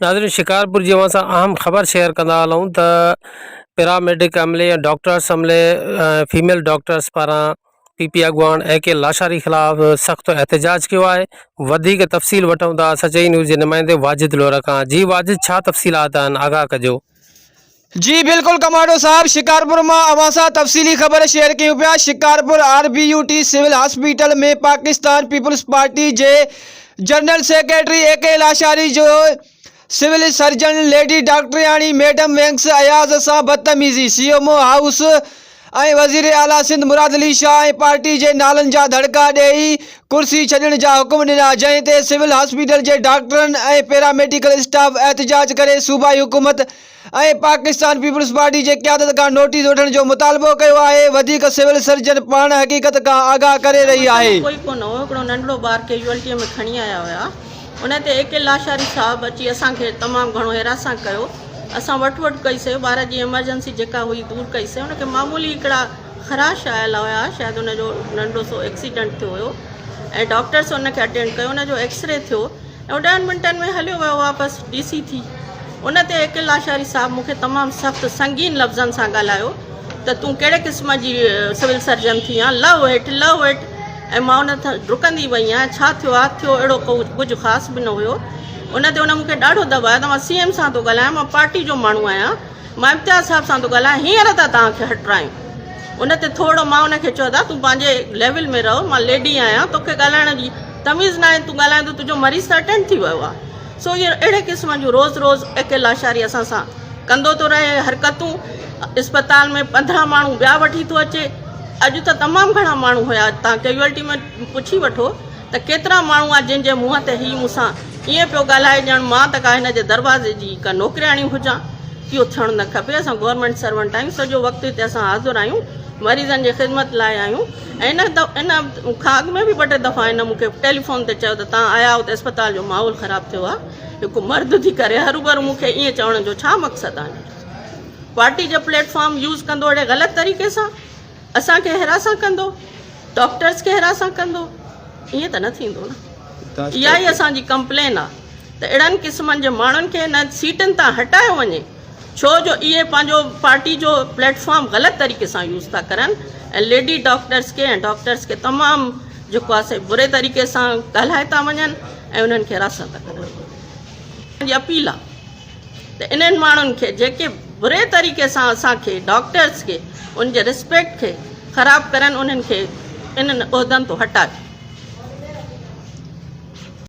ناظرين شڪارپور جي اوهان سان اهم خبر شيئر ڪندا هلون ته پيراميڊڪ عملي ۽ ڊاڪٽرس عملي فيميل ڊاڪٽرس پاران پي پي اڳواڻ اي ڪي لاشاري خلاف سخت احتجاج ڪيو آهي وڌيڪ تفصيل وٺون ٿا سچائي نيوز جي نمائندي واجد لوهر کان جي واجد ڇا تفصيلات آهن آگاهه ڪجو. جي بلڪل ڪمانڊو صاحب شڪارپور مان اوهان سان تفصيلي خبر شيئر ڪيون پيا Shikarpur R B U T civil hospital ۾ Pakistan peoples party جي جنرل سيڪريٽري اي ڪي لاشاري جو سول سرجن ليڊي ڊاڪٽرياڻي ميڊم وينگس اياز سان بدتميزي سي ايم او هائوس ۽ وزير اعليٰ سنڌ مراد علي شاهه ۽ پارٽي جي نالن جا ڌڙڪا ڏيئي ڪرسي ڇڏڻ جا حڪم ڏنا جنهن تي سول هاسپيٽل جي ڊاڪٽرن ۽ پيراميڊيڪل اسٽاف احتجاج ڪري صوبائي حڪومت ۽ پاڪستان پيپلز پارٽي جي قيادت کان نوٽيس وٺڻ جو مطالبو ڪيو آهي وڌيڪ سول سرجن پاڻ حقيقت کان آگاهه ڪري رهي آهي. ڪوئي ڪونه هو هڪڙو ننڍڙو ٻار ڪيجوئلٽيء ۾ کڻي آيا هيا ان تي اي ڪي لاشاري صاحب اچي اسان کي تمام گهڻو هراسان ڪيو اسان وٺ وٺ ڪئي سي ٻار جي ايمرجنسي جيڪا هئي دور ڪئي سي ان کي معمولي هڪڙا خراش آيل هيا شايد ان جو ننڍو سو ايڪسيڊنٽ ٿيو هيو ۽ ڊاڪٽرس ان کي اٽينڊ ڪيو ان جو ايڪسري ٿيو ۽ ڏهن منٽن ۾ هليو ويو واپس ڊي سي ٿي ان تي ايڪل لاشاري صاحب مون کي تمام سخت سنگين لفظن سان ڳالهايو ته تون ڪهڙي قسم جي سول سرجن ٿي آن لهه هيٺ لهه هيٺ ۽ مان ان ڊڪندي وئي آهيان ڇا ٿيو آ ٿيو اهڙو ڪو ڪجهه خاص به نه هيو ان تي ان مون کي ڏاڍو دٻايو ته مان سي ايم سان ٿو ڳالهايان، مان پارٽي جو ماڻهو آهيان، مان امتياز صاحب سان ٿو ڳالهايان، هينئر ٿا توهان کي هٽرايون. ان تي ٿورڙو مان ان کي چيو ته تون پنهنجي ليول ۾ رهه، مان ليڊي آهيان، توکي ڳالهائڻ جي تميز ناهي، تون ڳالهائين ٿو، تنهنجو مريض ته اٽينڊ ٿي ويو آهي. سو اهي اهڙي قسم جون روز روز اي ڪي لاشاري اسان سان ڪندو ٿو رهي حرڪتون، اسپتال ۾ 15 ماڻهو ٻيا وٺي ٿو اچي، اڄ ته تمام گهڻا ماڻهو هيا، توهان ڪيجوئلٽي ۾ پڇي وٺو. ته ڪيترا ماڻهو آ جن جي منهن تي هي مون سان ائين پيو ڳالهائي ڄڻ مان ته ڪا هن جي دروازي جي ڪا نوڪرياڻي هجان. اهو ٿيڻ نه کپي. اسان گورنمينٽ سرونٽ آهيون سڄو وقت هتي اسان حاضر آهيون مريضن جي خدمت لاء آهيون ۽ ان ان کان اڳ ۾ به ٻه ٽي دفعا هن مون کي ٽيليفون تي چيو ته توهان آيا آهيو ته اسپتال جو ماحول خراب ٿيو آهي. هڪ مرد ٿي ڪري هروڀرو مون کي ائين چوڻ جو ڇا مقصد آهي هن جو. پارٽي جو پليٽ فارم يوز ڪندو اهڙي غلط طريقي سان. اسان کي هراسان ڪندو، ڊاڪٽرز کي هراسان ڪندو، ائين ته نه ٿيندو نه. اها ئي اسان جي ڪمپلين آ ته اهڙن قسمن جي ماڻهن کي انهن سيٽن تان هٽايو وڃي ڇو جو اهي پنهنجو پارٽي جو پليٽ فارم غلط طريقي سان يوز ٿا ڪرن ۽ ليڊي ڊاڪٽرز کي ۽ ڊاڪٽرز کي تمام جيڪو آ سي بري طريقي سان ڳالهائي ٿا وڃن ۽ انهن کي هراسان ٿا ڪرن. جي اپيل آ. ته انهن ماڻهن کي جيڪي بري طريقي سان اسان کي ڊاڪٽرز کي ان جي ريسپيڪٽ کي خراب ڪرن انهن کي انهن عهدن تون هٽايو.